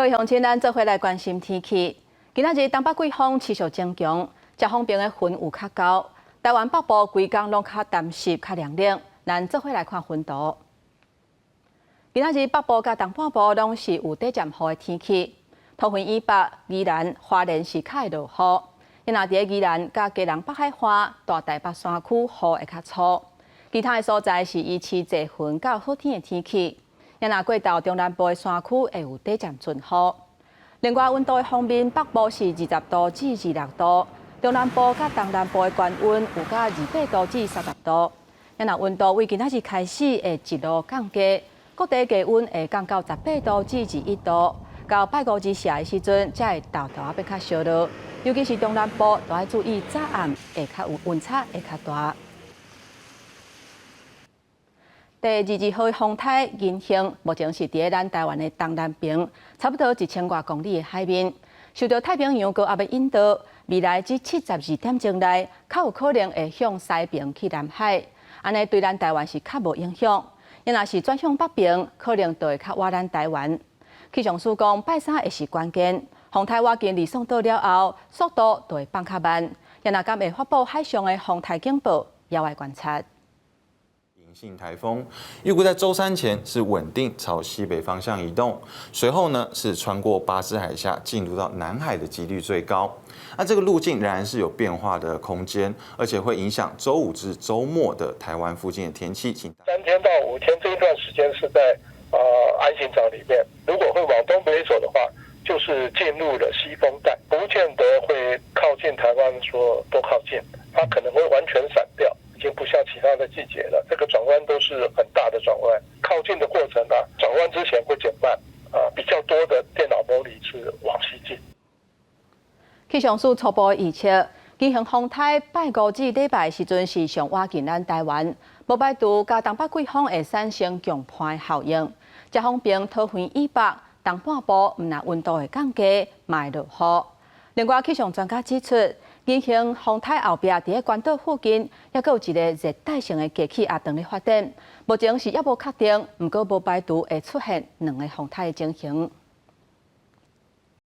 各位鄉親，咱做伙來關心天氣。今仔日東北季風持續增強，遮方面的雲有較厚。台灣北部規工攏較澹濕、較涼冷。咱做伙來看雲圖。今仔日北部佮東半部攏是有短暫雨的天氣。桃園以北、宜蘭、花蓮是較會落雨。若佇咧宜蘭佮基隆北海岸、大台北山區雨會較粗。其他的所在是維持濟雲佮好天的天氣。若過晝中南部的山區會有短暫陣雨。另外溫度的方面，北部是20度至26度，中南部佮東南部的高溫有到28度至30度。若溫度為今仔日開始會一路降低，各地低溫會降到18度至21度。到拜五日夜的時陣，才會沓沓仔變較燒熱。尤其是中南部，都愛注意早暗會較有溫差會較大。第22號風台銀杏，目前是佇咧咱台灣的東南邊，差不多1000外公里的海面，受著太平洋高壓的引導，未來這72點鐘內，較有可能會向西邊去南海，按呢對咱台灣是較無影響。若是轉向北邊，可能就會較倚咱台灣。氣象署講，拜三會是關鍵，風台倚近呂宋島了後，速度就會放較慢。若敢會發布海上的風台警報，也愛觀察。銀杏颱風預估在週三前是穩定朝西北方向移動，隨後呢是穿過巴士海峽進入到南海的幾率最高。那這個路徑仍然是有變化的空間，而且會影響週五至週末的台灣附近的天氣。請 3天到5天這一段時間是在鞍形槽裡面，如果會往東北走的話，就是進入了西風帶，不見得會靠近台灣，說多靠近，它可能會完全閃掉。已經不像其他的季節了，這個轉彎都是很大的轉彎，靠近的過程呢，轉彎之前會減慢，啊，比較多的電腦模擬是往西進。氣象署初步預測，銀杏風台拜五至禮拜時陣是上倚近咱台灣，無排除佮東北季風會產生強伴效應。遮方面桃園以北、東半部毋但溫度會降低，嘛會落雨。另外，氣象專家指出，銀杏風台後壁佇咧關島附近，猶閣有一个熱帶性的低氣壓正咧發展，目前是猶無確定，毋過無排除會出現兩个風台的情形。